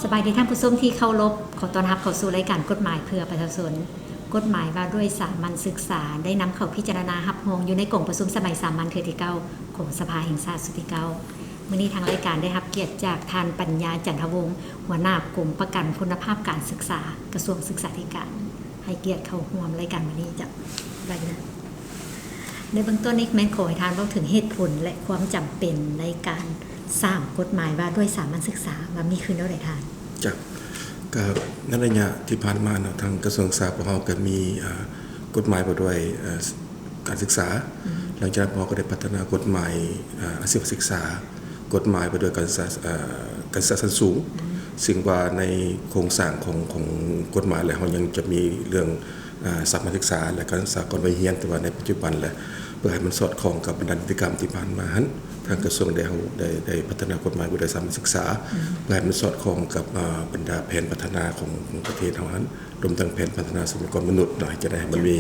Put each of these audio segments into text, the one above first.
ສະບາຍດີທ່ານຜູ້ຊົມທີ່ເຄົາລົບ, ຂໍຕ້ອນຮັບເຂົ້າສູ່ລາຍການກົດໝາຍເພື່ອປະຊາຊົນ. ກົດໝາຍວ່າດ້ວຍສາມັນສຶກສາ ໄດ້ນຳເຂົ້າພິຈາລະນາຮັບຮອງຢູ່ໃນກອງປະຊຸມສະໄໝສາມັນເທື່ອທີເກົ້າ ຂອງສະພາແຫ່ງຊາດຊຸດທີເກົ້າ. ມື້ນີ້ທາງລາຍການໄດ້ຮັບກຽດຈາກທ່ານ ປັນຍາ ຈັນທະວົງ ຫົວໜ້າກົມປະກັນຄຸນນະພາບການສຶກສາ ກະຊວງສຶກສາທິການ ໃຫ້ກຽດເຂົ້າຮ່ວມລາຍການມື້ນີ້. ເຈົ້າ ລາຍການ ໃນເບື້ອງຕົ້ນນີ້ແມ່ນຂໍໃຫ້ທ່ານເວົ້າເຖິງເຫດຜົນ ແລະ ຄວາມຈຳເປັນໃນການສ້າງກົດໝາຍວ່າດ້ວຍສາມັນສຶກສາ ວ່າມີຂຶ້ນແນວໃດທ່ານ? ເຈົ້າ ກໍໃນໄລຍະທີ່ຜ່ານມາເນາະ ທາງກະຊວງສຶກສາພວກເຮົາກໍມີ ເອີ ກົດໝາຍວ່າດ້ວຍ ເອີ ການສຶກສາ. ອືມ ຫຼັງຈາກນັ້ນພວກເຮົາກໍໄດ້ພັດທະນາກົດໝາຍ ເອີ ອາຊີວະສຶກສາ, ກົດໝາຍວ່າດ້ວຍການສຶກສາ ເອີ ການສຶກສາຊັ້ນສູງ. ອືມ ຊຶ່ງວ່າໃນໂຄງສ້າງຂອງ ຂອງກົດໝາຍແລ້ວ ເຮົາຍັງຈະມີເລື່ອງ ເອີ ສາມັນສຶກສາ ແລະ ການສຶກສາກ່ອນໄວຮຽນ, ແຕ່ວ່າໃນປັດຈຸບັນແລ້ວ ເພື່ອໃຫ້ມັນສອດຄ່ອງກັບບັນດານິຕິກຳທີ່ຜ່ານມາຫັ້ນ ທາງກະຊວງໄດ້ ເຮົາໄດ້ ໄດ້ພັດທະນາກົດໝາຍວ່າດ້ວຍສາມັນສຶກສາ ອືມ ເພື່ອໃຫ້ມັນສອດຄ່ອງກັບ ເອີ ບັນດາແຜນພັດທະນາຂອງ ຂອງປະເທດເຮົາຫັ້ນ ລວມທັງແຜນພັດທະນາຊັບພະຍາກອນມະນຸດເນາະ ໃຫ້ຈະໄດ້ໃຫ້ມັນ ເຈົ້າ ມີ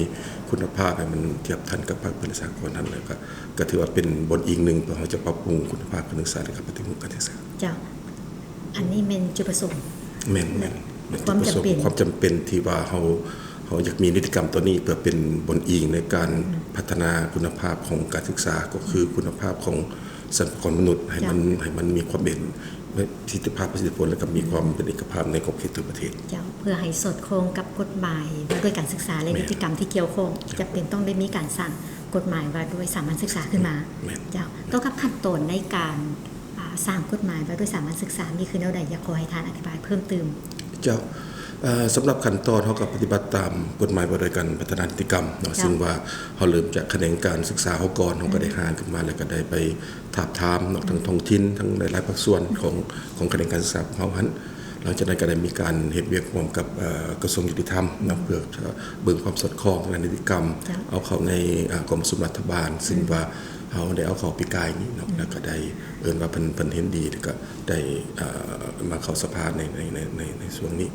ຄຸນນະພາບ ໃຫ້ມັນທຽບທັນກັບພາກພື້ນປະຊາກອນຫັ້ນ ແລ້ວກໍ ກໍຖືວ່າເປັນບ່ອນອີງໜຶ່ງ ເພື່ອເຮົາຈະປັບປຸງຄຸນນະພາບການສຶກສາ ແລະ ກໍປະຕິຮູບການສຶກສາ. ເຈົ້າ ອັນນີ້ແມ່ນຈຸດປະສົງ. ແມ່ນ ແມ່ນ ແມ່ນ ແມ່ນ ຄວາມຈຳເປັນ ຈຸດປະສົງ ຄວາມຈຳເປັນທີ່ວ່າເຮົາ ເຮົາຢາກມີນິຕິກຳຕົວນີ້ ເພື່ອເປັນບ່ອນອີງໃນການ ອືມ ພັດທະນາຄຸນນະພາບຂອງການສຶກສາ ກໍຄືຄຸນນະພາບຂອງຊັບພະຍາກອນມະນຸດ ໃຫ້ມັນ ເຈົ້າ ໃຫ້ມັນມີຄວາມເປັນປະສິດທິພາບ ປະສິດທິຜົນ ແລະ ກໍມີຄວາມເປັນເອກະພາບໃນຂອບເຂດທົ່ວປະເທດ. ເຈົ້າ ເພື່ອໃຫ້ສອດຄ່ອງກັບກົດໝາຍວ່າດ້ວຍການສຶກສາ ແລະ ແມ່ນ ນິຕິກຳທີ່ກ່ຽວຂ້ອງ ເຈົ້າ ຈຳເປັນຕ້ອງໄດ້ມີການສ້າງກົດໝາຍວ່າດ້ວຍສາມັນສຶກສາຂຶ້ນມາ. ແມ່ນ ເຈົ້າ ຕໍ່ກັບຂັ້ນຕອນໃນການ ອາ ສ້າງກົດໝາຍວ່າດ້ວຍສາມັນສຶກສາ ມີຄືແນວໃດ? ຢາກຂໍໃຫ້ທ່ານອະທິບາຍເພີ່ມຕື່ມ. ເຈົ້າ ເອີ ສຳລັບຂັ້ນຕອນ ເຮົາກໍປະຕິບັດຕາມກົດໝາຍວ່າດ້ວຍການພັດທະນານິຕິກຳເນາະ ເຈົ້າ ຊຶ່ງວ່າເຮົາເລີ່ມຈາກຂະແໜງການສຶກສາເຮົາກ່ອນ ເຮົາກໍໄດ້ ອືມ ຮ່າງຂຶ້ນມາ ແລ້ວກໍໄດ້ໄປທາບທາມເນາະ ອືມ ທັງທ້ອງຖິ່ນ ທັງຫຼາຍໆພາກສ່ວນຂອງ ອືມ ຂອງຂະແໜງການສຶກສາຂອງເຮົາຫັ້ນ. ຫຼັງຈາກນັ້ນກໍໄດ້ມີການເຮັດວຽກຮ່ວມກັບ ເອີ ກະຊວງຍຸຕິທຳເນາະ ອືມ ເພື່ອຈະເບິ່ງຄວາມສອດຄ່ອງທາງດ້ານນິຕິກຳ ເຈົ້າ ເອົາເຂົ້າໃນ ອາ ກອງປະຊຸມລັດຖະບານ ອືມ ຊຶ່ງວ່າ ເຮົາໄດ້ເອົາເຂົ້າປີກາຍນີ້ເນາະ ອືມ ແລ້ວກໍໄດ້ເອີ້ນວ່າເພິ່ນ ເພິ່ນເຫັນດີ ແລ້ວກໍໄດ້ ເອີ ມາເຂົ້າສະພາໃນ ໃນ ໃນ ໃນ ໃນຊ່ວງນີ້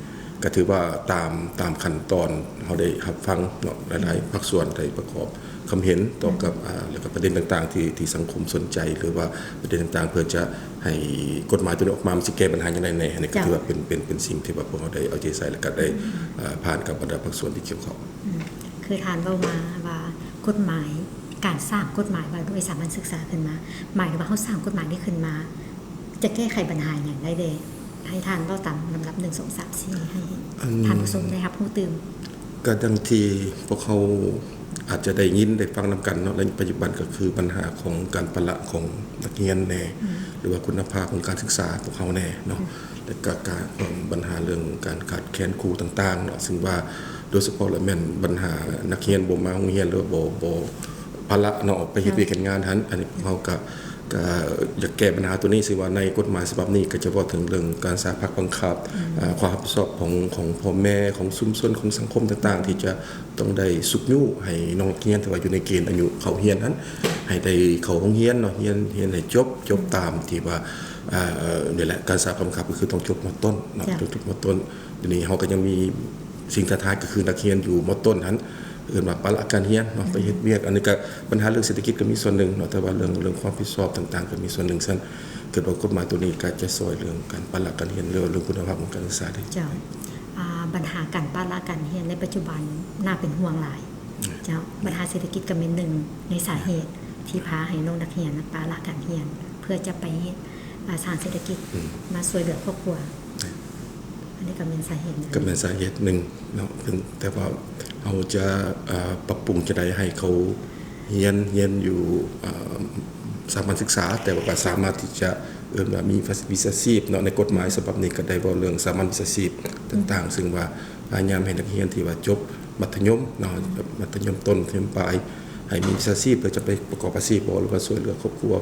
ກໍຖືວ່າຕາມ ຕາມຂັ້ນຕອນ ເຮົາໄດ້ຮັບຟັງເນາະ ຫຼາຍໆ ອືມ ພາກສ່ວນໄດ້ປະກອບຄຳເຫັນຕໍ່ກັບ ອືມ ອາ ແລ້ວກໍປະເດັນຕ່າງໆ ທີ່ ທີ່ສັງຄົມສົນໃຈ ຫຼືວ່າປະເດັນຕ່າງໆ ເພື່ອຈະໃຫ້ກົດໝາຍຕົວນີ້ອອກມາ ມັນຊິແກ້ບັນຫາຫຍັງໄດ້ແດ່ ອັນນີ້ກໍ ເຈົ້າ ຖືວ່າເປັນ ເປັນ ເປັນສິ່ງທີ່ວ່າພວກເຮົາໄດ້ເອົາໃຈໃສ່ ແລ້ວກໍໄດ້ ອືມ ເອີ ຜ່ານກັບບັນດາພາກສ່ວນທີ່ກ່ຽວຂ້ອງ. ອືມ ຄືທ່ານເວົ້າມາວ່າກົດໝາຍ ການສ້າງກົດໝາຍວ່າດ້ວຍສາມັນສຶກສາຂຶ້ນມາ ໝາຍເຖິງວ່າເຮົາສ້າງກົດໝາຍນີ້ຂຶ້ນມາ ຈະແກ້ໄຂບັນຫາຫຍັງໄດ້ແດ່? ໃຫ້ທ່ານເວົ້າຕາມລຳດັບ ໜຶ່ງ ສອງ ສາມ ສີ່ ໃຫ້ ອັນ ທ່ານຜູ້ຊົມໄດ້ຮັບຮູ້ຕື່ມ. ກໍດັ່ງທີ່ພວກເຮົາອາດຈະໄດ້ຍິນໄດ້ຟັງນຳກັນເນາະ ໃນປັດຈຸບັນກໍຄືບັນຫາຂອງການປະລະຂອງນັກຮຽນແດ່ ອືມ ຫຼືວ່າຄຸນນະພາບຂອງການສຶກສາພວກເຮົາແດ່ເນາະ ອືມ ແລະ ກະ ກະ ບັນຫາເລື່ອງການຂາດແຄນຄູຕ່າງໆເນາະ ຊຶ່ງວ່າໂດຍສະເພາະແລ້ວແມ່ນບັນຫານັກຮຽນບໍ່ມາໂຮງຮຽນ ຫຼືວ່າບໍ່ ບໍ່ ພາລະເນາະ ອອກໄປເຮັດວຽກເຮັດງານຫັ້ນ ອັນນີ້ພວກເຮົາກະ ກະຢາກແກ້ບັນຫາໂຕນີ້ ຊຶ່ງວ່າໃນກົດໝາຍສະບັບນີ້ກະຈະເວົ້າເຖິງເລື່ອງການສ້າງພັກບັງຄັບ ອືມ ອາ ຄວາມຮັບຜິດຊອບຂອງ ຂອງພໍ່ແມ່ ຂອງຊຸມຊົນ ຂອງສັງຄົມຕ່າງໆ ທີ່ຈະຕ້ອງໄດ້ຊຸກຍູ້ໃຫ້ນ້ອງນັກຮຽນທີ່ວ່າຢູ່ໃນເກນອາຍຸເຂົ້າຮຽນຫັ້ນ ໃຫ້ໄດ້ເຂົ້າໂຮງຮຽນເນາະ ຮຽນ ຮຽນໃຫ້ຈົບ ຈົບຕາມທີ່ວ່າ ອາ ນີ້ແຫຼະ ການສ້າງພັກບັງຄັບກໍຄືຕ້ອງຈົບ ມ.ຕົ້ນ ເນາະ ເຈົ້າ ຕ້ອງຈົບ ມ.ຕົ້ນ. ດຽວນີ້ເຮົາກໍຍັງມີສິ່ງທ້າທາຍ ກໍຄືນັກຮຽນຢູ່ ມ.ຕົ້ນ ຫັ້ນ ເອີ້ນວ່າປະລະການຮຽນເນາະ ອືມ ໄປເຮັດວຽກ ອັນນີ້ກໍບັນຫາເລື່ອງເສດຖະກິດກໍມີສ່ວນໜຶ່ງເນາະ ແຕ່ວ່າເລື່ອງ ເລື່ອງຄວາມຮັບຜິດຊອບຕ່າງໆກໍມີສ່ວນໜຶ່ງ. ສະນັ້ນ ຄິດວ່າກົດໝາຍໂຕນີ້ກໍຈະຊ່ວຍເລື່ອງການປະລະການຮຽນ ຫຼືວ່າເລື່ອງຄຸນນະພາບຂອງການສຶກສາໄດ້. ເຈົ້າ ອາ ບັນຫາການປະລະການຮຽນໃນປັດຈຸບັນໜ້າເປັນຫ່ວງຫຼາຍ. ອືມ ເຈົ້າ ບັນຫາເສດຖະກິດກໍແມ່ນໜຶ່ງໃນສາເຫດທີ່ພາໃຫ້ນ້ອງນັກຮຽນປະລະການຮຽນ ເພື່ອຈະໄປ ອາ ສ້າງເສດຖະກິດ ອືມ ມາຊ່ວຍເຫຼືອຄອບຄົວ. ອັນນີ້ກໍແມ່ນສາເຫດໜຶ່ງ ກໍແມ່ນສາເຫດໜຶ່ງເນາະ ເຊິ່ງ ແຕ່ວ່າເຮົາຈະ ເອີ ປັບປຸງຈັ່ງໃດໃຫ້ເຂົາຮຽນ ຮຽນຢູ່ ເອີ ສາມັນສຶກສາ ແຕ່ວ່າກໍສາມາດທີ່ຈະ ເອີ້ນວ່າມີວິຊາຊີບເນາະ ໃນກົດໝາຍສະບັບນີ້ກໍໄດ້ເວົ້າເລື່ອງສາມັນວິຊາຊີບຕ່າງໆ ອືມ ຊຶ່ງວ່າພະຍາຍາມໃຫ້ນັກຮຽນທີ່ວ່າຈົບມັດທະຍົມເນາະ ມັດທະຍົມຕົ້ນ ມັດທະຍົມປາຍ ໃຫ້ມີວິຊາຊີບ ເພື່ອຈະໄປປະກອບອາຊີບບໍ ຫຼືວ່າຊ່ວຍເຫຼືອຄອບຄົວ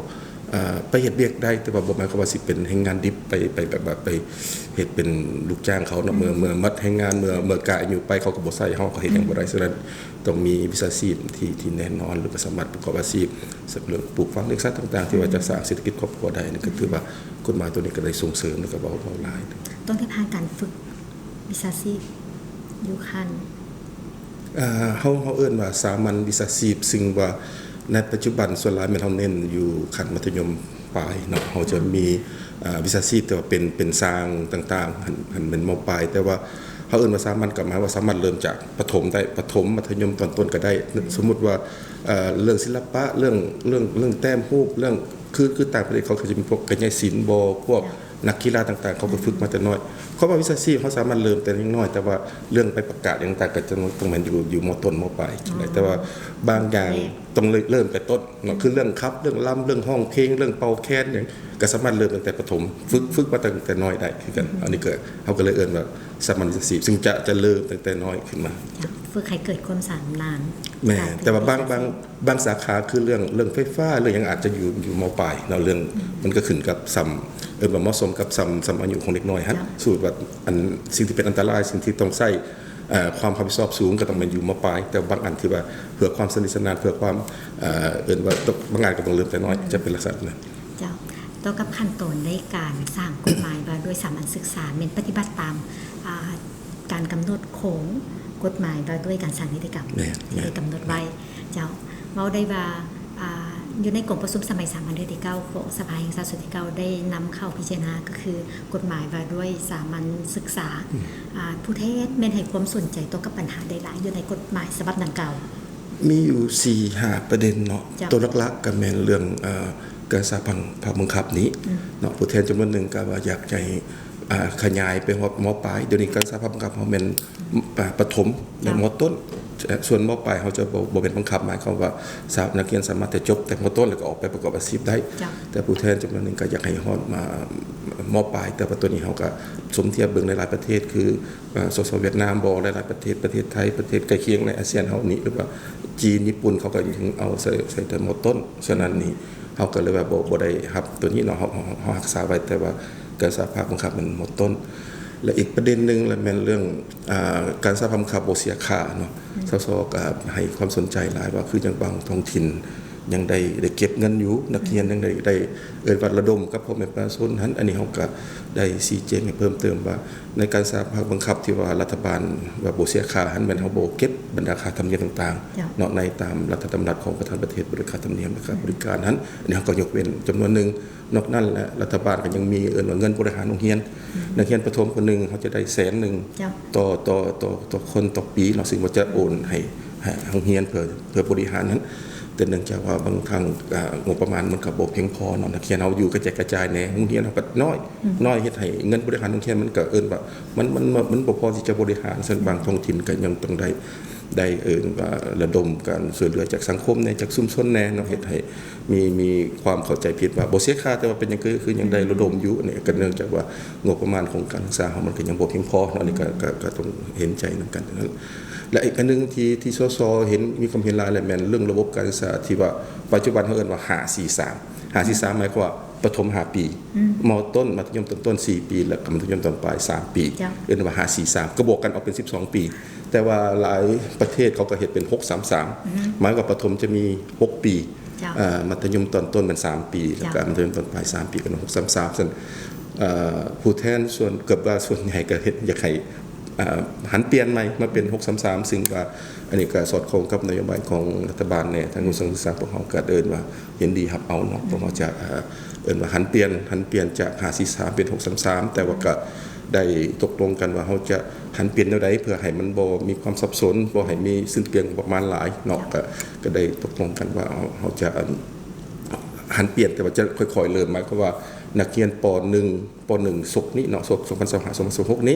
ເອີ ໄປເຮັດວຽກໄດ້ ແຕ່ວ່າບໍ່ໝາຍຄວາມວ່າຊິເປັນແຮງງານດິບ ໄປ ໄປແບບວ່າໄປເຮັດເປັນລູກຈ້າງເຂົາເນາະ. ອືມ ເມື່ອ ເມື່ອໝົດແຮງງານ ເມື່ອ ເມື່ອກະອາຍຸໄປ ເຂົາກໍບໍ່ໃຊ້ເຮົາ ເຂົາເຮັດຫຍັງ ອືມ ບໍ່ໄດ້. ສະນັ້ນ ຕ້ອງມີວິຊາຊີບທີ່ ທີ່ແນ່ນອນ ຫຼືວ່າສາມາດປະກອບອາຊີບ ເລື່ອງປູກຝັງລ້ຽງສັດຕ່າງໆ ທີ່ວ່າ ອືມ ຈະສ້າງເສດຖະກິດຄອບຄົວໄດ້. ອັນນີ້ກໍຖືວ່າ ອືມ ກົດໝາຍໂຕນີ້ກໍໄດ້ສົ່ງເສີມ ແລ້ວກໍເວົ້າ ເວົ້າຫຼາຍ. ຕ້ອງໄດ້ຜ່ານການຝຶກວິຊາຊີບຢູ່ຂັ້ນ ເອີ ເຮົາ ເຮົາເອີ້ນວ່າສາມັນວິຊາຊີບ ຊຶ່ງວ່າໃນປັດຈຸບັນສ່ວນຫຼາຍແມ່ນເຮົາເນັ້ນຢູ່ຂັ້ນມັດທະຍົມປາຍເນາະ. ເຮົາຈະມີ ອ່າ ວິຊາຊີບ ແຕ່ວ່າເປັນ ເປັນຊ່າງຕ່າງໆ ຫັ້ນ ຫັ້ນແມ່ນ ມ.ປາຍ ແຕ່ວ່າເຮົາເອີ້ນວ່າສາມັນ ກໍໝາຍວ່າສາມາດເລີ່ມຈາກປະຖົມໄດ້ ປະຖົມ ມັດທະຍົມ ຕອນຕົ້ນກໍໄດ້. ສົມມຸດວ່າ ເອີ ເລື່ອງສິລະປະ ເລື່ອງ ເລື່ອງ ເລື່ອງແຕ້ມຮູບ ເລື່ອງ ຄື ຄືຕ່າງປະເທດເຂົາກໍຈະມີພວກກະຍາຍສິນບໍ ພວກ ເຈົ້າ ນັກກິລາຕ່າງໆ ເຂົາກໍຝຶກມາແຕ່ນ້ອຍ. ເພາະວ່າວິຊາຊີບເຮົາສາມາດເລີ່ມແຕ່ຍັງນ້ອຍ ແຕ່ວ່າເລື່ອງໄປປະກາດຫຍັງຕ່າງໆ ກໍຈະຕ້ອງແມ່ນຢູ່ ຢູ່ ມ.ຕົ້ນ ມ.ປາຍ ອໍ ແຕ່ວ່າບາງຢ່າງ ແມ່ນ ຕ້ອງເລີ່ມແຕ່ຕົ້ນເນາະ ຄືເລື່ອງຂັບ ເລື່ອງລຳ ເລື່ອງຮ້ອງເພງ ເລື່ອງເປົ່າແຄນຫຍັງ ກໍສາມາດເລີ່ມຕັ້ງແຕ່ປະຖົມ ຝຶກ ຝຶກມາຕັ້ງແຕ່ນ້ອຍໄດ້ຄືກັນ. ອັນນີ້ກໍ ເຮົາກໍເລີຍເອີ້ນວ່າສາມັນວິຊາຊີບ ຊຶ່ງຈະ ຈະເລີ່ມຕັ້ງແຕ່ນ້ອຍຂຶ້ນມາ ເຈົ້າ ຝຶກໃຫ້ເກີດຄວາມຊຳນານ. ແມ່ນ ແຕ່ວ່າບາງ ບາງ ບາງສາຂາ ຄືເລື່ອງ ເລື່ອງໄຟຟ້າ ເລື່ອງຫຍັງ ອາດຈະຢູ່ ຢູ່ ມ.ປາຍ ເນາະ ເລື່ອງ ມັນກໍຂຶ້ນກັບຊ່ຳ ເອີ້ນວ່າເໝາະສົມກັບຊ່ຳ ຊ່ຳອາຍຸຂອງເດັກນ້ອຍຫັ້ນ. ສົມມຸດວ່າອັນ ສິ່ງທີ່ເປັນອັນຕະລາຍ ສິ່ງທີ່ຕ້ອງໃຊ້ ເອີ ຄວາມຮັບຜິດຊອບສູງ ກໍຕ້ອງແມ່ນຢູ່ ມ.ປາຍ ແຕ່ບາງອັນທີ່ວ່າເພື່ອຄວາມສະໜິດສະໜານ ເພື່ອຄວາມ ເອີ ເອີ້ນວ່າ ບາງອັນກໍຕ້ອງເລີ່ມແຕ່ນ້ອຍ ຈະເປັນລັກສະນະນັ້ນ. ເຈົ້າ ຕໍ່ກັບຂັ້ນຕອນໃນການສ້າງກົດໝາຍວ່າດ້ວຍສາມັນສຶກສາ ແມ່ນປະຕິບັດຕາມ ອ່າ ການກຳນົດຂອງກົດໝາຍວ່າດ້ວຍການສ້າງນິຕິກຳ ແມ່ນ ທີ່ໄດ້ກຳນົດໄວ້. ເຈົ້າ ເວົ້າໄດ້ວ່າ ອ່າ ຢູ່ໃນກອງປະຊຸມສະໄໝສາມັນເທື່ອທີເກົ້າຂອງສະພາແຫ່ງຊາດຊຸດທີເກົ້າ ໄດ້ນຳເຂົ້າພິຈາລະນາ ກໍຄືກົດໝາຍວ່າດ້ວຍສາມັນສຶກສາ. ອືມ ອ່າ ຜູ້ແທນແມ່ນໃຫ້ຄວາມສົນໃຈຕໍ່ກັບບັນຫາໃດຫຼາຍຢູ່ໃນກົດໝາຍສະບັບດັ່ງກ່າວ? ມີຢູ່ສີ່ຫ້າປະເດັນເນາະ. ເຈົ້າ ຕົວຫຼັກໆກໍແມ່ນເລື່ອງ ເອີ ການສ້າງພາກບັງຄັບນີ້ ອືມ ເນາະ. ຜູ້ແທນຈຳນວນໜຶ່ງກໍວ່າຢາກໃຫ້ ອ່າ ຂະຫຍາຍໄປຮອດ ມ.ປາຍ. ດຽວນີ້ການສ້າງພາກບັງຄັບເຮົາແມ່ນ ປະຖົມ ແລະ ເຈົ້າ ມ.ຕົ້ນ. ສ່ວນ ມ.ປາຍ ເຮົາຈະບໍ່ ບໍ່ແມ່ນບັງຄັບ ໝາຍຄວາມວ່າສາ ນັກຮຽນສາມາດແຕ່ຈົບແຕ່ ມ.ຕົ້ນ ແລ້ວກໍອອກໄປປະກອບອາຊີບໄດ້. ເຈົ້າ ແຕ່ຜູ້ແທນຈຳນວນໜຶ່ງກໍຢາກໃຫ້ຮອດມາ ມ.ປາຍ. ແຕ່ວ່າຕົວນີ້ເຮົາກໍສົມທຽບເບິ່ງຫຼາຍໆປະເທດ ຄື ເອີ ສສ ຫວຽດນາມບໍ ຫຼາຍໆປະເທດ ປະເທດໄທ ປະເທດໃກ້ຄຽງໃນອາຊຽນເຮົານີ້ ຫຼືວ່າຈີນ ຍີ່ປຸ່ນ ເຂົາກໍຍັງເອົາໃສ່ ໃສ່ແຕ່ ມ.ຕົ້ນ. ສະນັ້ນນີ້ ເຮົາກໍເລີຍວ່າບໍ່ ບໍ່ໄດ້ຮັບຕົວນີ້ເນາະ ເຮົາ ເຮົາ ເຮົາຮັກສາໄວ້ ແຕ່ວ່າການສ້າງພາກບັງຄັບແມ່ນ ມ.ຕົ້ນ. ແລະ ອີກປະເດັນໜຶ່ງລະແມ່ນເລື່ອງ ອ່າ ການສ້າງພາກບັງຄັບບໍ່ເສຍຄ່າເນາະ. ອືມ ສສ ກໍໃຫ້ຄວາມສົນໃຈຫຼາຍວ່າ ຄືຈັ່ງບາງທ້ອງຖິ່ນຍັງໄດ້ ໄດ້ເກັບເງິນຢູ່ ນັກຮຽນຍັງໄດ້ ໄດ້ ເອີ້ນວ່າລະດົມກັບພໍ່ແມ່ປະຊາຊົນຫັ້ນ. ອັນນີ້ເຮົາກໍໄດ້ຊີ້ແຈງໃຫ້ເພີ່ມເຕີມວ່າ ໃນການສ້າງພາກບັງຄັບທີ່ວ່າລັດຖະບານວ່າບໍ່ເສຍຄ່າຫັ້ນ ແມ່ນເຮົາບໍ່ເກັບບັນດາຄ່າທຳນຽມຕ່າງໆ ເຈົ້າ ເນາະ ໃນຕາມລັດຖະດຳລັດຂອງປະທານປະເທດ ບໍລິການຄ່າທຳນຽມ ແລະ ຄ່າບໍລິການຫັ້ນ. ອັນນີ້ເຮົາກໍຍົກເວັ້ນຈຳນວນໜຶ່ງ. ນອກນັ້ນແຫຼະ ລັດຖະບານກໍຍັງມີ ເອີ້ນວ່າເງິນບໍລິຫານໂຮງຮຽນ. ອືມ ນັກຮຽນປະຖົມຄົນໜຶ່ງ ເຮົາຈະໄດ້ແສນໜຶ່ງ ເຈົ້າ ຕໍ່ ຕໍ່ ຕໍ່ ຕໍ່ຄົນຕໍ່ປີເນາະ ຊຶ່ງວ່າຈະໂອນໃຫ້ ໃຫ້ໂຮງຮຽນເພື່ອ ເພື່ອບໍລິຫານຫັ້ນ. ແຕ່ເນື່ອງຈາກວ່າບາງຄັ້ງ ອ່າ ງົບປະມານມັນກໍບໍ່ພຽງພໍເນາະ ນັກຮຽນເຮົາຢູ່ກະແຈກກະຈາຍແດ່ ໂຮງຮຽນເຮົາກໍນ້ອຍ ນ້ອຍ ເຮັດໃຫ້ເງິນບໍລິຫານໂຮງຮຽນມັນກໍ ເອີ້ນວ່າ ມັນ ມັນ ມັນບໍ່ພໍທີ່ຈະບໍລິຫານ. ສະນັ້ນບາງທ້ອງຖິ່ນກໍຍັງຕ້ອງໄດ້ ໄດ້ ເອີ້ນວ່າລະດົມການຊ່ວຍເຫຼືອຈາກສັງຄົມແດ່ ຈາກຊຸມຊົນແດ່ເນາະ ເຮັດໃຫ້ມີ ມີຄວາມເຂົ້າໃຈຜິດວ່າບໍ່ເສຍຄ່າ ແຕ່ວ່າເປັນຫຍັງຄື ຄືຍັງໄດ້ລະດົມຢູ່. ອັນນີ້ກໍເນື່ອງຈາກວ່າງົບປະມານຂອງການສຶກສາເຮົາມັນກໍຍັງບໍ່ພຽງພໍເນາະ. ອັນນີ້ກໍ ກໍ ກໍຕ້ອງເຫັນໃຈນຳກັນ. ແລະ ອີກອັນໜຶ່ງທີ່ ທີ່ ສສ ເຫັນ ມີຄວາມເຫັນຫຼາຍ ແລະ ແມ່ນເລື່ອງລະບົບການສຶກສາທີ່ວ່າປັດຈຸບັນເຮົາເອີ້ນວ່າ ຫ້າ ສີ່ ສາມ ຫ້າ ສີ່ ສາມ ໝາຍຄວາມວ່າປະຖົມຫ້າປີ ອືມ ມ.ຕົ້ນ ມັດທະຍົມຕອນຕົ້ນສີ່ປີ ແລະ ກໍມັດທະຍົມຕອນປາຍສາມປີ ເຈົ້າ ເອີ້ນວ່າ ຫ້າ ສີ່ ສາມ ກໍບວກກັນອອກເປັນສິບສອງປີ. ແຕ່ວ່າຫຼາຍປະເທດເຂົາກໍເຮັດເປັນ ຫົກ ສາມ ສາມ ອືມ ໝາຍວ່າປະຖົມຈະມີຫົກປີ ເຈົ້າ ເອີ ມັດທະຍົມຕອນຕົ້ນແມ່ນສາມປີ ແລ້ວກໍ ເຈົ້າ ມັດທະຍົມຕອນປາຍສາມປີ ກໍ ຫົກ ສາມ ສາມ. ຊັ້ນ ເອີ ຜູ້ແທນສ່ວນ ເກືອບວ່າສ່ວນໃຫຍ່ກໍເຮັດ ຢາກໃຫ້ ເອີ ຫັນປ່ຽນໃໝ່ມາເປັນ ຫົກ ສາມ ສາມ ຊຶ່ງວ່າອັນນີ້ກໍສອດຄ່ອງກັບນະໂຍບາຍຂອງລັດຖະບານແດ່ ທາງກະຊວງສຶກສາພວກເຮົາກໍເອີ້ນວ່າ ເຫັນດີຮັບເອົາເນາະ. ພວກເຮົາຈະ ເອີ ເອີ້ນວ່າຫັນປ່ຽນ ຫັນປ່ຽນຈາກ ຫ້າ ສີ່ ສາມ ເປັນ ຫົກ ສາມ ສາມ ແຕ່ວ່າກໍໄດ້ຕົກລົງກັນວ່າ ເຮົາຈະຫັນປ່ຽນແນວໃດ ເພື່ອໃຫ້ມັນບໍ່ມີຄວາມສັບສົນ ບໍ່ໃຫ້ມີສິ້ນເປືອງງົບປະມານຫຼາຍເນາະ. ກໍ ກໍໄດ້ຕົກລົງກັນວ່າ ເຮົາ ເຮົາຈະ ຫັນປ່ຽນ ແຕ່ວ່າຈະຄ່ອຍໆເລີ່ມ ໝາຍຄວາມວ່ານັກຮຽນ ປ.ໜຶ່ງ ປ.ໜຶ່ງ ສົກນີ້ເນາະ ສົກ ສອງພັນຊາວຫ້າ ສອງພັນຊາວຫົກນີ້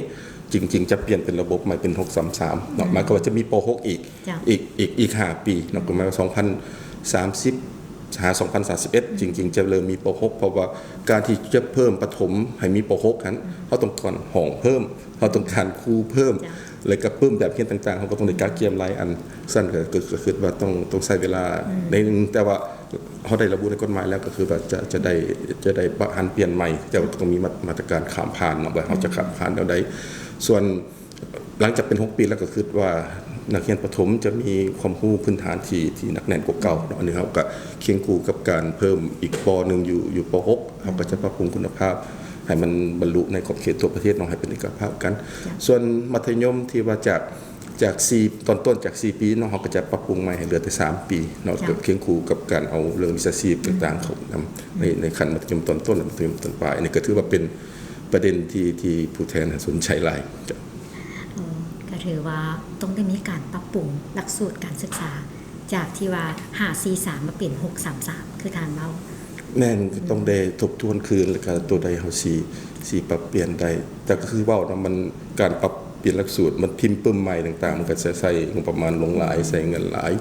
ຈຶ່ງ ຈຶ່ງຈະປ່ຽນເປັນລະບົບໃໝ່ເປັນ ຫົກ ສາມ ສາມ ເນາະ. ອືມ ໝາຍຄວາມວ່າຈະມີ ປ.ຫົກ ອີກ ເຈົ້າ ອີກ ອີກ ອີກຫ້າປີເນາະ ອືມ ກໍໝາຍວ່າ ສອງພັນສາມສິບ ຫາ ສອງພັນສາມສິບເອັດ ອືມ ຈຶ່ງ ຈຶ່ງຈະເລີ່ມມີ ປ.ຫົກ ເພາະວ່າການທີ່ຈະເພີ່ມປະຖົມໃຫ້ມີ ປ.ຫົກ ຫັ້ນ ອືມ ເຮົາຕ້ອງການຫ້ອງເພີ່ມ ເຮົາຕ້ອງການຄູເພີ່ມ ເຈົ້າ ແລ້ວກໍເພີ່ມແບບຮຽນຕ່າງໆ ເຮົາກໍຕ້ອງໄດ້ກະກຽມຫຼາຍອັນ. ຊັ້ນກໍ ກໍ ກໍຄິດວ່າຕ້ອງ ຕ້ອງໃຊ້ເວລາ ອືມ ໃນໜຶ່ງ ແຕ່ວ່າ ເຮົາໄດ້ລະບຸໃນກົດໝາຍແລ້ວ ກໍຄືວ່າຈະ ຈະໄດ້ ຈະໄດ້ປະຫັນປ່ຽນໃໝ່ ແຕ່ວ່າຕ້ອງມີມາ ມາດຕະການຂ້າມຜ່ານເນາະ ວ່າເຮົາຈະຂ້າມຜ່ານແນວໃດ. ສ່ວນຫຼັງຈາກເປັນຫົກປີແລ້ວ ກໍຄິດວ່ານັກຮຽນປະຖົມຈະມີຄວາມຮູ້ພື້ນຖານທີ່ ທີ່ໜັກແໜ້ນກວ່າເກົ່າເນາະ. ອັນນີ້ເຮົາກໍຄຽງຄູ່ກັບການເພີ່ມອີກ ປ.ໜຶ່ງ ຢູ່ ຢູ່ ປ.ຫົກ ເຮົາກໍຈະປັບປຸງຄຸນນະພາບໃຫ້ມັນບັນລຸໃນຂອບເຂດທົ່ວປະເທດເນາະ ໃຫ້ເປັນເອກະພາບກັນ. ສ່ວນມັດທະຍົມທີ່ວ່າຈາກ ຈາກສີ່ ຕອນຕົ້ນຈາກສີ່ປີເນາະ ເຮົາກໍຈະປັບປຸງໃໝ່ໃຫ້ເຫຼືອແຕ່ສາມປີເນາະ ເຈົ້າ ກໍຄຽງຄູ່ກັບການເອົາເລື່ອງວິຊາຊີບ ອືມ ຕ່າງໆເຂົ້ານຳ ອືມ ໃນ ໃນຂັ້ນມັດທະຍົມຕອນຕົ້ນ ແລະ ມັດທະຍົມຕອນປາຍ. ອັນນີ້ກໍຖືວ່າເປັນປະເດັນທີ່ ທີ່ຜູ້ແທນສົນໃຈຫຼາຍ. ເຈົ້າ ເອີ ກໍຖືວ່າຕ້ອງໄດ້ມີການປັບປຸງຫຼັກສູດການສຶກສາ ຈາກທີ່ວ່າຫ້າສີ່ສາມ ມາເປັນຫົກສາມສາມ ຄືທ່ານເວົ້າ. ແມ່ນ ອືມ ຕ້ອງໄດ້ທົບທວນຄືນ ແລ້ວກໍຕົວໃດເຮົາຊິ ຊິປັບປ່ຽນໄດ້ ແຕ່ກໍຄືເວົ້າເນາະ ມັນ ການປັບປ່ຽນຫຼັກສູດ ມັນພິມປຶ້ມໃໝ່ຕ່າງໆ ມັນກໍຈະໃຊ້ງົບປະມານຫຼວງຫຼາຍ ອືມ ໃຊ້ເງິນຫຼາຍ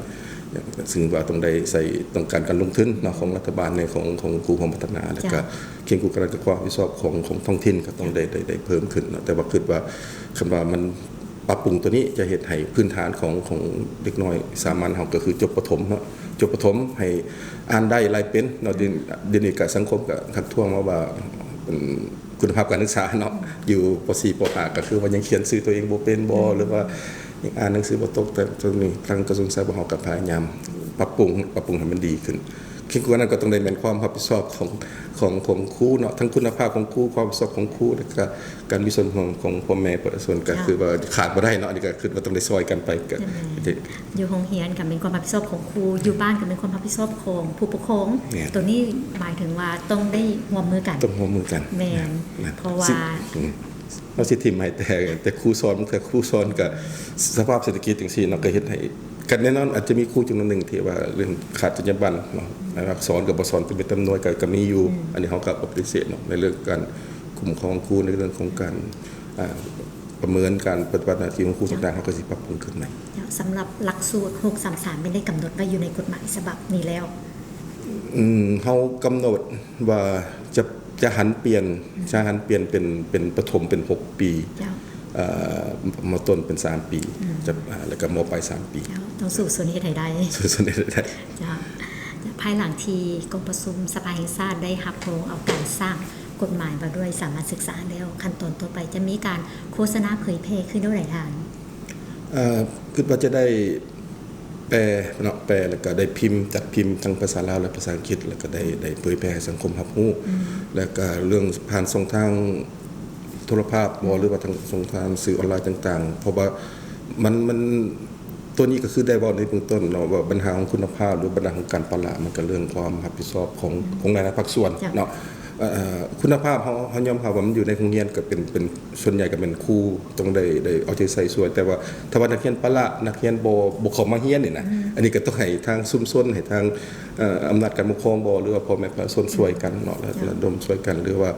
ຊຶ່ງວ່າຕ້ອງໄດ້ໃຊ້ ຕ້ອງການການລົງທຶນເນາະ ຂອງລັດຖະບານ ໃນຂອງ ຂອງຄູ່ຮ່ວມພັດທະນາ ແລ້ວກໍ ເຈົ້າ ຄຽງຄູ່ກັນກໍຄວາມຮັບຜິດຊອບຂອງ ຂອງທ້ອງຖິ່ນກໍຕ້ອງໄດ້ ໄດ້ ໄດ້ເພີ່ມຂຶ້ນເນາະ. ແຕ່ວ່າຄິດວ່າ ຄັນວ່າມັນປັບປຸງຕົວນີ້ ຈະເຮັດໃຫ້ພື້ນຖານຂອງ ຂອງເດັກນ້ອຍສາມັນເຮົາ ກໍຄືຈົບປະຖົມເນາະ ຈົບປະຖົມໃຫ້ອ່ານໄດ້ລາຍເປັນເນາະ. ດຽວ ດຽວນີ້ກໍສັງຄົມກໍທັກທ້ວງມາວ່າ ເປັນ ຄຸນນະພາບການສຶກສາເນາະ ຢູ່ ປໍສີ່ ປໍຫ້າ ກໍຄືວ່າຍັງຂຽນຊື່ຕົວເອງບໍ່ເປັນບໍ ອືມ ຫຼືວ່າຍັງອ່ານໜັງສືບໍ່ຕົກ. ແຕ່ຕົວນີ້ທາງກະຊວງສຶກສາພວກເຮົາກໍພະຍາຍາມປັບປຸງ ປັບປຸງໃຫ້ມັນດີຂຶ້ນ. ຄຽງຄູ່ກັນນັ້ນກໍຕ້ອງໄດ້ແມ່ນຄວາມຮັບຜິດຊອບຂອງ ຂອງ ຂອງຄູເນາະ ທັງຄຸນນະພາບຂອງຄູ ຄວາມຮັບຜິດຊອບຂອງຄູ ແລ້ວກໍການມີສ່ວນຮ່ວມຂອງພໍ່ແມ່ປະຊາຊົນ ກໍ ເຈົ້າ ຄືວ່າຂາດບໍ່ໄດ້ເນາະ. ອັນນີ້ກໍຄືວ່າຕ້ອງໄດ້ຊ່ອຍກັນໄປ ກໍ ແມ່ນ ຢູ່ໂຮງຮຽນກໍແມ່ນຄວາມຮັບຜິດຊອບຂອງຄູ ຢູ່ບ້ານກໍແມ່ນຄວາມຮັບຜິດຊອບຂອງຜູ້ປົກຄອງ. ແມ່ນ ຕົວນີ້ໝາຍເຖິງວ່າຕ້ອງໄດ້ຮ່ວມມືກັນ ຕ້ອງຮ່ວມມືກັນ. ແມ່ນ ແມ່ນ ເພາະວ່າ ອືມ ເຮົາຊິຖິ້ມໃຫ້ແຕ່ ແຕ່ຄູສອນ ແຕ່ຄູສອນກໍສະພາບເສດຖະກິດຈັ່ງຊີ້ເນາະ ກໍເຮັດໃຫ້ ກໍແນ່ນອນອາດຈະມີຄູຈຳນວນໜຶ່ງທີ່ວ່າເລື່ອງຂາດຈັນຍາບັນເນາະ ອັກສອນກໍບໍ່ສອນເປັນເມັດເຕັມໜ່ວຍ ກໍ ກໍມີຢູ່. ອືມ ອັນນີ້ເຮົາກໍປະຕິເສດເນາະ ໃນເລື່ອງການຄຸ້ມຄອງຄູ ໃນເລື່ອງຂອງການ ອ່າ ປະເມີນການປະຕິບັດໜ້າທີ່ຂອງຄູຕ່າງໆ ເຮົາກໍຊິປັບປຸງຂຶ້ນໃໝ່. ເຈົ້າ ສຳລັບຫຼັກສູດຫົກສາມສາມ ແມ່ນໄດ້ກຳນົດໄວ້ຢູ່ໃນກົດໝາຍສະບັບນີ້ແລ້ວ? ອືມ ເຮົາກຳນົດວ່າຈະ ຈະຫັນປ່ຽນ ອືມ ຈະຫັນປ່ຽນເປັນ ເປັນປະຖົມເປັນຫົກປີ ເຈົ້າ ເອີ ມ.ຕົ້ນເປັນສາມປີ ອືມ ຈະ ອ່າ ແລ້ວກໍ ມ.ປາຍ ສາມປີ. ເຈົ້າ ຕ້ອງສູ້ຊົນເຮັດໃຫ້ໄດ້ ສູ້ຊົນເຮັດໃຫ້ໄດ້. ເຈົ້າ ພາຍຫຼັງທີ່ກອງປະຊຸມສະພາແຫ່ງຊາດໄດ້ຮັບຮອງເອົາການສ້າງກົດໝາຍວ່າດ້ວຍສາມັນສຶກສາແລ້ວ ຂັ້ນຕອນຕໍ່ໄປຈະມີການໂຄສະນາເຜີຍແຜ່ຄືແນວໃດທ່ານ? ເອີ ຄິດວ່າຈະໄດ້ແປເນາະ ແປ ແລ້ວກໍໄດ້ພິມ ຈັດພິມທັງພາສາລາວ ແລະ ພາສາອັງກິດ ແລ້ວກໍໄດ້ ໄດ້ເຜີຍແຜ່ໃຫ້ສັງຄົມຮັບຮູ້ ອືມ ແລ້ວກໍເລື່ອງຜ່ານຊ່ອງທາງໂທລະພາບບໍ ອືມ ຫຼືວ່າທາງຊ່ອງທາງສື່ອອນລາຍຕ່າງໆ ເພາະວ່າມັນ ມັນ ຕົວນີ້ກໍຄືໄດ້ເວົ້າໃນເບື້ອງຕົ້ນເນາະ ວ່າບັນຫາຂອງຄຸນນະພາບ ຫຼືບັນຫາຂອງການປະລະ ມັນກໍເລື່ອງຄວາມຮັບຜິດຊອບຂອງ ອືມ ຂອງຫຼາຍໆພາກສ່ວນ ເຈົ້າ ເນາະ. ເອີ ຄຸນນະພາບເຮົາ ເຮົາຍອມຮັບວ່າມັນຢູ່ໃນໂຮງຮຽນກໍເປັນ ເປັນ ສ່ວນໃຫຍ່ກໍແມ່ນຄູຕ້ອງໄດ້ ໄດ້ເອົາໃຈໃສ່ຊ່ວຍ ແຕ່ວ່າຖ້າວ່ານັກຮຽນປະລະ ນັກຮຽນບໍ່ ບໍ່ເຂົ້າມາຮຽນນີ້ນະ ອືມ ອັນນີ້ກໍຕ້ອງໃຫ້ທາງຊຸມຊົນ ໃຫ້ທາງ ເອີ ອຳນາດການປົກຄອງບໍ ຫຼືວ່າພໍ່ແມ່ປະຊາຊົນຊ່ວຍກັນເນາະ ລະ ເຈົ້າ ລະດົມຊ່ວຍກັນ ຫຼືວ່າ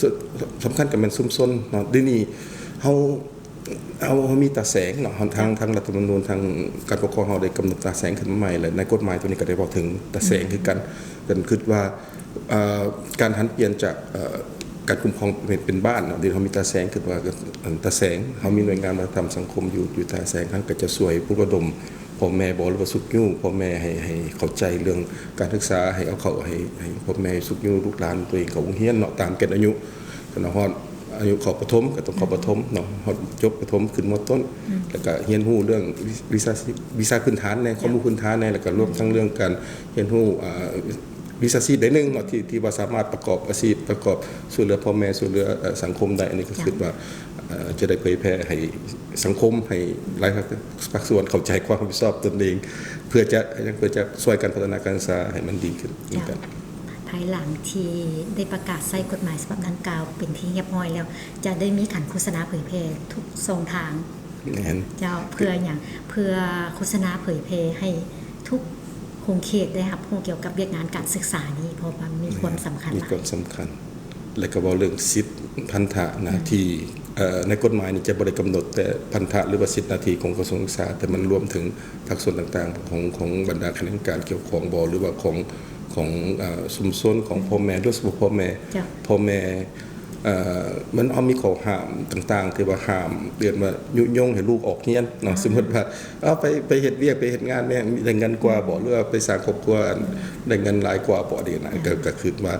ສ- ສຳຄັນກໍແມ່ນຊຸມຊົນເນາະ. ດຽວນີ້ເຮົາ ເຮົາ ເຮົາມີຕາແສງເນາະ ເຮົາ ທາງ ເຈົ້າ ທາງລັດຖະທຳມະນູນ ທາງການປົກຄອງເຮົາໄດ້ກຳນົດຕາແສງຂຶ້ນມາໃໝ່ ແລະ ໃນກົດໝາຍຕົວນີ້ກໍໄດ້ເວົ້າເຖິງຕາແສງ ອືມ ຄືກັນ. ເຊິ່ງຄິດວ່າ ເອີ ການຫັນປ່ຽນຈາກ ເອີ ການຄຸ້ມຄອງເປັນ ເປັນບ້ານເນາະ ດຽວເຮົາມີຕາແສງ ຄິດວ່າ ເອີ ຕາແສງ ເຮົາມີໜ່ວຍງານວັດທະນະທຳສັງຄົມຢູ່ ຢູ່ຕາແສງ ຫັ້ນກໍຈະຊ່ວຍປຸກລະດົມພໍ່ແມ່ບໍ ຫຼືວ່າຊຸກຍູ້ພໍ່ແມ່ໃຫ້ ໃຫ້ເຂົ້າໃຈເລື່ອງການສຶກສາ ໃຫ້ເອົາເຂົ້າ ໃຫ້ ໃຫ້ພໍ່ແມ່ຊຸກຍູ້ລູກຫຼານຕົວເອງເຂົ້າໂຮງຮຽນເນາະ ຕາມເກນອາຍຸ ຄັນວ່າຮອດອາຍຸເຂົ້າປະຖົມກໍຕ້ອງເຂົ້າປະຖົມເນາະ ຮອດຈົບປະຖົມຂຶ້ນ ມ.ຕົ້ນ ອືມ ແລ້ວກໍຮຽນຮູ້ເລື່ອງວິ ວິຊາຊີບ ວິຊາພື້ນຖານແດ່ ຄວາມຮູ້ພື້ນຖານແດ່ ແລ້ວກໍລວມທັງເລື່ອງການຮຽນຮູ້ ອ່າ ວິຊາຊີບໃດໜຶ່ງເນາະ ທີ່ ທີ່ວ່າສາມາດປະກອບອາຊີບ ປະກອບຊ່ວຍເຫຼືອພໍ່ແມ່ ຊ່ວຍເຫຼືອ ເອີ ສັງຄົມໄດ້. ອັນນີ້ກໍ ເຈົ້າ ຄິດວ່າ ເອີ ຈະໄດ້ເຜີຍແຜ່ໃຫ້ສັງຄົມ ໃຫ້ຫຼາຍພາກ ພາກສ່ວນເຂົ້າໃຈຄວາມຮັບຜິດຊອບຕົນເອງ ເພື່ອຈະ ເພື່ອຈະຊ່ວຍກັນພັດທະນາການສຶກສາໃຫ້ມັນດີຂຶ້ນນຳກັນ. ເຈົ້າ ພາຍຫຼັງທີ່ໄດ້ປະກາດໃຊ້ກົດໝາຍສະບັບດັ່ງກ່າວເປັນທີ່ຮຽບຮ້ອຍແລ້ວ ຈະໄດ້ມີການໂຄສະນາເຜີຍແຜ່ທຸກຊ່ອງທາງ. ແມ່ນ. ເຈົ້າ ເພື່ອຫຍັງ? ເພື່ອໂຄສະນາເຜີຍແຜ່ໃຫ້ທຸກຂົງເຂດໄດ້ຮັບຮູ້ກ່ຽວກັບວຽກງານການສຶກສານີ້ ເພາະວ່າມັນມີຄວາມສຳຄັນຫຼາຍ. ມີຄວາມສຳຄັນ ແລະ ກໍເວົ້າເລື່ອງສິດພັນທະໜ້າທີ່ ອືມ ເອີ ໃນກົດໝາຍນີ້ຈະບໍ່ໄດ້ກຳນົດແຕ່ພັນທະ ຫຼືວ່າສິດໜ້າທີ່ຂອງກະຊວງສຶກສາ ແຕ່ມັນລວມເຖິງພາກສ່ວນຕ່າງໆ ຂອງ ຂອງບັນດາຂະແໜງການກ່ຽວຂ້ອງບໍ ຫຼືວ່າຂອງ ຂອງ ເອີ ຊຸມຊົນ ຂອງ ອືມ ພໍ່ແມ່ ໂດຍສະເພາະພໍ່ແມ່ ເຈົ້າ ພໍ່ແມ່ ເອີ ມັນ ເຮົາມີຂໍ້ຫ້າມຕ່າງໆ ທີ່ວ່າຫ້າມ ເອີ້ນວ່າຍຸຍົງໃຫ້ລູກອອກຮຽນເນາະ ອືມ ສົມມຸດວ່າ ເອົາໄປ ໄປເຮັດວຽກ ໄປເຮັດງານແມ່ນໄດ້ເງິນກວ່າບໍ ອືມ ຫຼືວ່າໄປສ້າງຄອບຄົວໄດ້ເງິນຫຼາຍກວ່າບໍ ນີ້ນະ ອືມ ກໍ ກໍຄິດວ່າ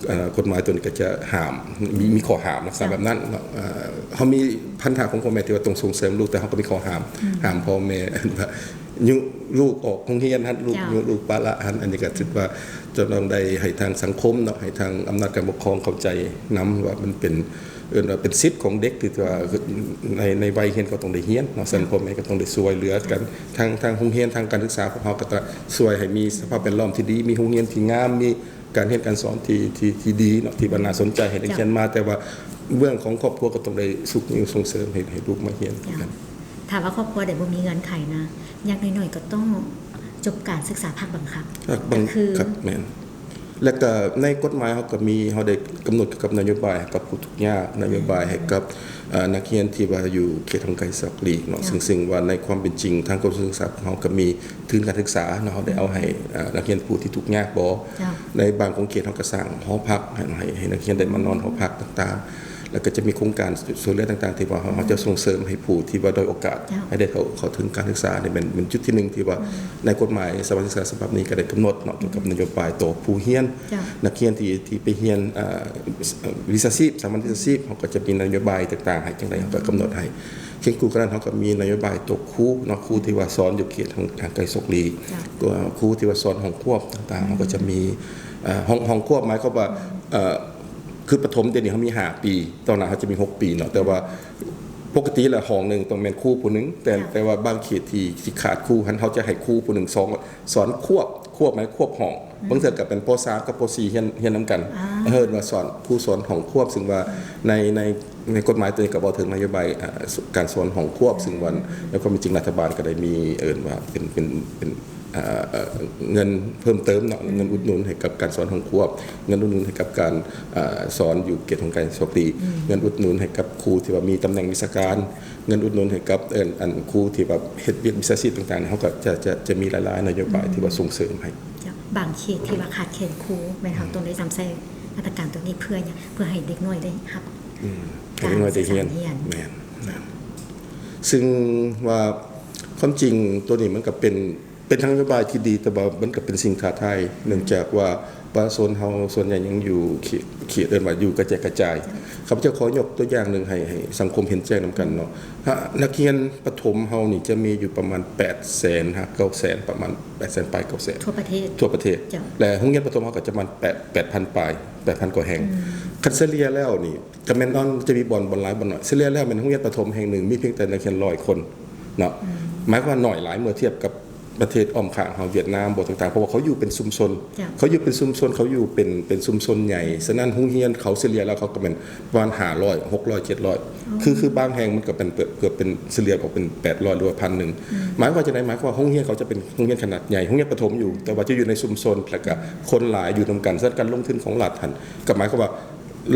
ເອີ ກົດໝາຍຕົວນີ້ກໍຈະຫ້າມ ມີ ອືມ ມີຂໍ້ຫ້າມລັກສະນະ ເຈົ້າ ແບບນັ້ນເນາະ ເອີ ເຮົາມີພັນທະຂອງພໍ່ແມ່ທີ່ວ່າຕ້ອງສົ່ງເສີມລູກ ແຕ່ເຮົາກໍມີຂໍ້ຫ້າມ ອືມ ຫ້າມພໍ່ແມ່ ອັນວ່າ ຍຸລູກອອກໂຮງຮຽນຫັ້ນ ລູກ ເຈົ້າ ຍຸລູກປະລະຫັ້ນ ອັນນີ້ກໍຖືວ່າຈະຕ້ອງໄດ້ໃຫ້ທາງສັງຄົມເນາະ ໃຫ້ທາງອຳນາດການປົກຄອງເຂົ້າໃຈນຳວ່າມັນເປັນ ເອີ້ນວ່າເປັນສິດຂອງເດັກທີ່ວ່າໃນ ໃນໄວຮຽນກໍຕ້ອງໄດ້ຮຽນເນາະ. ຊັ້ນພໍ່ແມ່ກໍຕ້ອງໄດ້ຊ່ວຍເຫຼືອກັນ ທາງ ທາງໂຮງຮຽນ ທາງການສຶກສາຂອງເຮົາກໍຈະຊ່ວຍໃຫ້ມີສະພາບແວດລ້ອມທີ່ດີ ມີໂຮງຮຽນທີ່ງາມ ມີການຮຽນການສອນທີ່ ທີ່ ທີ່ດີເນາະ ທີ່ວ່າໜ້າສົນໃຈໃຫ້ນັກຮຽນມາ ເຈົ້າ ແຕ່ວ່າເບື້ອງຂອງຄອບຄົວກໍຕ້ອງໄດ້ຊຸກຍູ້ສົ່ງເສີມໃຫ້ ໃຫ້ລູກມາຮຽນຄືກັນ. ເຈົ້າ ຖ້າວ່າຄອບຄົວໃດບໍ່ມີເງື່ອນໄຂນະ ຢ່າງໜ້ອຍໆກໍຕ້ອງຈົບການສຶກສາພາກບັງຄັບ ພາກບັງ ກໍຄື ຄັບ ແມ່ນ. ແລ້ວກໍໃນກົດໝາຍເຮົາກໍມີ ເຮົາໄດ້ກຳນົດກ່ຽວກັບນະໂຍບາຍໃຫ້ກັບຜູ້ທຸກຍາກ ນະໂຍບາຍໃຫ້ກັບ ເອີ ນັກຮຽນທີ່ວ່າຢູ່ເຂດຫ່າງໄກສອກຫຼີກເນາະ ເຈົ້າ ຊຶ່ງ ຊຶ່ງວ່າໃນຄວາມເປັນຈິງ ທາງກະຊວງສຶກສາຂອງເຮົາກໍມີທຶນການສຶກສາເນາະ ເຮົາໄດ້ເອົາໃຫ້ ອາ ນັກຮຽນຜູ້ທີ່ທຸກຍາກບໍ່ ເຈົ້າ ໃນບາງຂົງເຂດເຮົາກໍສ້າງຫໍພັກໃຫ້ ໃຫ້ ໃຫ້ນັກຮຽນໄດ້ມານອນຫໍພັກຕ່າງໆ ແລ້ວກໍຈະມີໂຄງການຊ່ວຍເຫຼືອຕ່າງໆ ທີ່ວ່າເຮົາ ເຮົາຈະສົ່ງເສີມໃຫ້ຜູ້ທີ່ວ່າດ້ອຍໂອກາດ ເຈົ້າ ໃຫ້ໄດ້ເຂົ້າ ເຂົ້າເຖິງການສຶກສານີ້ ແມ່ນ ແມ່ນຈຸດທີໜຶ່ງ ທີ່ວ່າໃນກົດໝາຍສະຫວັນສຶກສາສະບັບນີ້ກໍໄດ້ກຳນົດເນາະ ກ່ຽວກັບນະໂຍບາຍຕໍ່ຜູ້ຮຽນ ເຈົ້າ ນັກຮຽນທີ່ ທີ່ໄປຮຽນ ເອີ ວິຊາຊີບ ສາມັນວິຊາຊີບ ເຮົາກໍຈະມີນະໂຍບາຍຕ່າງໆ ໃຫ້ຈັ່ງໃດ ເຮົາກໍກຳນົດໃຫ້. ຄຽງຄູ່ກັນນັ້ນ ເຮົາກໍມີນະໂຍບາຍຕໍ່ຄູເນາະ ຄູທີ່ວ່າສອນຢູ່ເຂດຫ່າງ ຫ່າງໄກສອກຫຼີກ ເຈົ້າ ຄູທີ່ວ່າສອນຫ້ອງຄວບຕ່າງໆ ເຮົາກໍຈະມີ ເອີ ຫ້ອງ ຫ້ອງຄວບ ໝາຍຄວາມວ່າ ເອີ ຄືປະຖົມດຽວນີ້ເຮົາມີຫ້າປີ ຕອນໜ້າເຮົາຈະມີຫົກປີເນາະ ແຕ່ວ່າປົກກະຕິແລ້ວຫ້ອງໜຶ່ງຕ້ອງແມ່ນຄູຜູ້ໜຶ່ງ ແຕ່ ເຈົ້າ ແຕ່ວ່າບາງເຂດທີ່ ທີ່ຂາດຄູຫັ້ນ ເຮົາຈະໃຫ້ຄູຜູ້ໜຶ່ງສອນ ສອນຄວບ ຄວບໝາຍຄວບຫ້ອງ ອືມ ບາງເທື່ອກໍເປັນ ປໍສາມ ກັບ ປໍສີ່ ຮຽນ ຮຽນນຳກັນ ເອີ ເອີ້ນວ່າສອນ ຄູສອນຫ້ອງຄວບ ຊຶ່ງວ່າໃນ ໃນ ໃນກົດໝາຍຕົວນີ້ກໍເວົ້າເຖິງນະໂຍບາຍ ເອີ ການສອນຫ້ອງຄວບ ຊຶ່ງວ່າໃນຄວາມເປັນຈິງລັດຖະບານກໍໄດ້ມີ ເອີ້ນວ່າເປັນ ເປັນ ເປັນ ເອີ ເງິນເພີ່ມເຕີມເນາະ ເງິນອຸດໜູນໃຫ້ກັບການສອນຫ້ອງຄວບ ເງິນອຸດໜູນໃຫ້ກັບການ ເອີ ສອນຢູ່ເຂດຫ່າງໄກສອກຫຼີກ ເງິນອຸດໜູນໃຫ້ກັບຄູທີ່ວ່າມີຕຳແໜ່ງວິຊາການ ເງິນອຸດໜູນໃຫ້ກັບ ເອີ້ນ ອັນຄູທີ່ວ່າເຮັດວຽກວິຊາຊີບຕ່າງໆ ເຮົາກໍຈະ ຈະ ຈະມີຫຼາຍໆນະໂຍບາຍທີ່ວ່າສົ່ງເສີມໃຫ້. ເຈົ້າ ບາງເຂດທີ່ວ່າຂາດແຄນຄູ ແມ່ນເຮົາຕ້ອງໄດ້ນຳໃຊ້ມາດຕະການຕົວນີ້ເພື່ອຫຍັງ? ເພື່ອໃຫ້ເດັກນ້ອຍໄດ້ຮັບ ອືມ ໃຫ້ເດັກນ້ອຍໄດ້ຮຽນ ການສຶກສາຮຽນ ແມ່ນ ແມ່ນ. ຊຶ່ງວ່າຄວາມຈິງຕົວນີ້ມັນກໍເປັນ ເປັນນະໂຍບາຍທີ່ດີ ແຕ່ວ່າມັນກໍເປັນສິ່ງທ້າທາຍ ເນື່ອງຈາກວ່າປະຊາຊົນເຮົາສ່ວນໃຫຍ່ຍັງຢູ່ເຂດ ເຂດເອີ້ນວ່າຢູ່ກະແຈກກະຈາຍ. ເຈົ້າ ຂ້າພະເຈົ້າຂໍຍົກຕົວຢ່າງໜຶ່ງໃຫ້ ໃຫ້ສັງຄົມເຫັນແຈ້ງນຳກັນເນາະ. ເອີ ນັກຮຽນປະຖົມເຮົານີ້ຈະມີຢູ່ປະມານແປດແສນຫາເກົ້າແສນ ປະມານແປດແສນປາຍ ເກົ້າແສນ ທົ່ວປະເທດ ທົ່ວປະເທດ. ເຈົ້າ ແລະ ໂຮງຮຽນປະຖົມເຮົາກໍຈະປະມານແປດ ແປດພັນປາຍ ແປດພັນກວ່າແຫ່ງ. ອືມ ຄັນສະເລ່ຍແລ້ວນີ້ ກໍແມ່ນ ອາ ຈະມີບ່ອນ ບ່ອນຫຼາຍ ບ່ອນໜ້ອຍ ສະເລ່ຍແລ້ວແມ່ນໂຮງຮຽນປະຖົມແຫ່ງໜຶ່ງມີພຽງແຕ່ນັກຮຽນຮ້ອຍຄົນເນາະ. ອືມ ໝາຍຄວາມວ່າໜ້ອຍຫຼາຍເມື່ອທຽບກັບປະເທດອ້ອມຂ້າງເຮົາ ຫວຽດນາມບໍ່ ຕ່າງໆ ເພາະວ່າເຂົາຢູ່ເປັນຊຸມຊົນ. ເຈົ້າ ເຂົາຢູ່ເປັນຊຸມຊົນ ເຂົາຢູ່ເປັນ ເປັນຊຸມຊົນໃຫຍ່. ສະນັ້ນໂຮງຮຽນເຂົາສະເລ່ຍແລ້ວເຂົາກໍແມ່ນປະມານຫ້າຮ້ອຍ ຫົກຮ້ອຍ ເຈັດຮ້ອຍ. ອໍ ຄື ຄືບາງແຫ່ງມັນກໍເປັນເກືອບ ເກືອບເປັນສະເລ່ຍອອກເປັນແປດຮ້ອຍ ຫຼືວ່າພັນໜຶ່ງ. ອືມ ໝາຍຄວາມວ່າຈັ່ງໃດ? ໝາຍຄວາມວ່າໂຮງຮຽນເຂົາຈະເປັນໂຮງຮຽນຂະໜາດໃຫຍ່ ໂຮງຮຽນປະຖົມຢູ່ ແຕ່ວ່າຈະຢູ່ໃນຊຸມຊົນ ແລ້ວກໍຄົນຫຼາຍຢູ່ນຳກັນ. ສະນັ້ນການລົງທຶນຂອງລັດຫັ້ນ ກໍໝາຍຄວາມວ່າ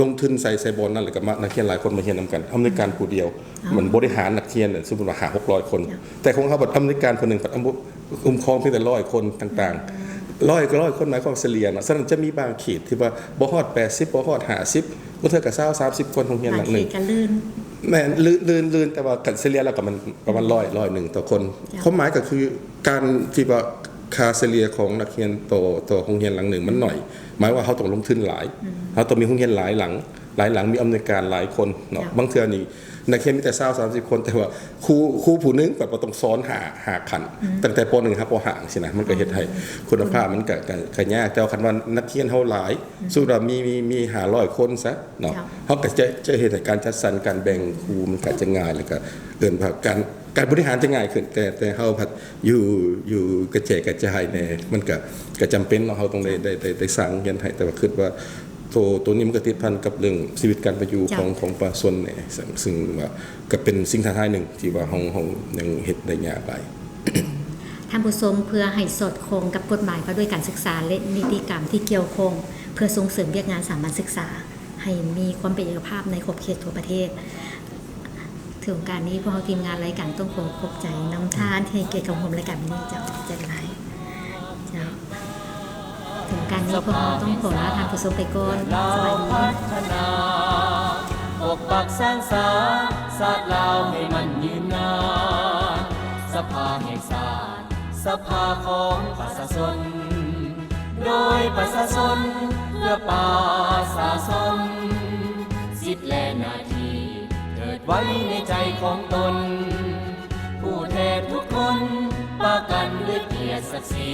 ລົງທຶນໃສ່ ໃສ່ບ່ອນນັ້ນ ແລ້ວກໍມາ ນັກຮຽນຫຼາຍຄົນມາຮຽນນຳກັນ ອຳນວຍການຜູ້ດຽວ ອໍ ມັນບໍລິຫານນັກຮຽນ ສົມມຸດວ່າຫ້າຫົກຮ້ອຍຄົນ. ເຈົ້າ ແຕ່ຂອງເຮົາບັດອຳນວຍການຜູ້ໜຶ່ງ ບັດອຳ ຄຸ້ມຄອງພຽງແຕ່ຮ້ອຍຄົນຕ່າງໆ. ອືມ ຮ້ອຍ ຮ້ອຍຄົນໝາຍຄວາມສະເລ່ຍເນາະ. ສະນັ້ນຈະມີບາງເຂດທີ່ວ່າບໍ່ຮອດແປດສິບ ບໍ່ຮອດຫ້າສິບ ບາງເທື່ອກໍຊາວ ສາມສິບຄົນ ໂຮງຮຽນຫຼັງໜຶ່ງ. ບາງເຂດກໍລື່ນ ແມ່ນ ລື່ນ ລື່ນ ແຕ່ວ່າຄັນສະເລ່ຍແລ້ວກໍມັນປະມານຮ້ອຍ ຮ້ອຍໜຶ່ງຕໍ່ຄົນ. ເຈົ້າ ຄວາມໝາຍກໍຄື ການທີ່ວ່າຄ່າສະເລ່ຍຂອງນັກຮຽນຕໍ່ ຕໍ່ໂຮງຮຽນຫຼັງໜຶ່ງມັນໜ້ອຍ ໝາຍວ່າເຮົາຕ້ອງລົງທຶນຫຼາຍ. ອືມ ເຮົາຕ້ອງມີໂຮງຮຽນຫຼາຍຫຼັງ ຫຼາຍຫຼັງ ມີອຳນວຍການຫຼາຍຄົນເນາະ. ເຈົ້າ ບາງເທື່ອນີ້ນັກຮຽນມີແຕ່ຊາວ ສາມສິບຄົນ ແຕ່ວ່າຄູ ຄູຜູ້ໜຶ່ງກໍບໍ່ຕ້ອງສອນຫ້າ ຫ້າຂັ້ນ. ອືມ ຕັ້ງແຕ່ ປໍໜຶ່ງ ຫາ ປໍຫ້າ ຈັ່ງຊີ້ນະ ມັນກໍເຮັດໃຫ້ຄຸນນະພາບມັນກໍ ກໍ ກໍຍາກ. ແຕ່ວ່າຄັນວ່ານັກຮຽນເຮົາຫຼາຍ ອືມ ສົມມຸດວ່າມີ ມີ ມີຫ້າຮ້ອຍຄົນຊະ ເນາະ. ເຈົ້າ ເຮົາກໍຈະ ຈະເຮັດໃຫ້ການຈັດສັນການແບ່ງຄູມັນກໍຈະງ່າຍ ແລ້ວກໍເອີ້ນວ່າການ ການບໍລິຫານຈະງ່າຍຂຶ້ນ. ແຕ່ ແຕ່ເຮົາພັດຢູ່ ຢູ່ກະແຈກກະຈາຍແດ່ ມັນກໍ ກໍຈຳເປັນເນາະ ເຮົາຕ້ອງໄດ້ ໄດ້ ໄດ້ ໄດ້ສ້າງໂຮງຮຽນໃຫ້. ແຕ່ວ່າຄິດວ່າໂຕ ໂຕນີ້ມັນກໍຕິດພັນກັບເລື່ອງຊີວິດການເປັນຢູ່ ເຈົ້າ ຂອງ ຂອງປະຊາຊົນແດ່ ຊຶ່ງ ຊຶ່ງວ່າກໍເປັນສິ່ງທ້າທາຍໜຶ່ງທີ່ວ່າເຮົາ ເຮົາຍັງເຮັດໄດ້ຍາກຫຼາຍ. ທ່ານຜູ້ຊົມ, ເພື່ອໃຫ້ສອດຄ່ອງກັບກົດໝາຍວ່າດ້ວຍການສຶກສາ ແລະ ນິຕິກຳທີ່ກ່ຽວຂ້ອງ ເພື່ອສົ່ງເສີມວຽກງານສາມັນສຶກສາໃຫ້ມີຄວາມເປັນເອກະພາບໃນຂອບເຂດທົ່ວປະເທດ. ເຖິງໂອກາດນີ້ ພວກເຮົາທີມງານລາຍການຕ້ອງຂໍຂອບໃຈນຳທ່ານທີ່ໃຫ້ກຽດເຂົ້າຮ່ວມລາຍການມື້ນີ້ເຈົ້າ. ຂອບໃຈຫຼາຍເຈົ້າ. ເຖິງໂອກາດນີ້ ພວກເຮົາຕ້ອງຂໍລາທ່ານຜູ້ຊົມໄປກ່ອນ. ສະບາຍດີ. ພັດທະນາ ປົກປັກສ້າງສາ ຊາດລາວໃຫ້ໝັ້ນຍືນນານ. ສະພາແຫ່ງຊາດ ສະພາຂອງປະຊາຊົນ ໂດຍປະຊາຊົນ ເພື່ອປະຊາຊົນ. ສິດ ແລະ ໜ້າທີ່ ເກີດໄວ້ໃນໃຈຂອງຕົນ. ຜູ້ແທນທຸກຄົນ ປະ ກັນດ້ວຍກຽດສັກສີ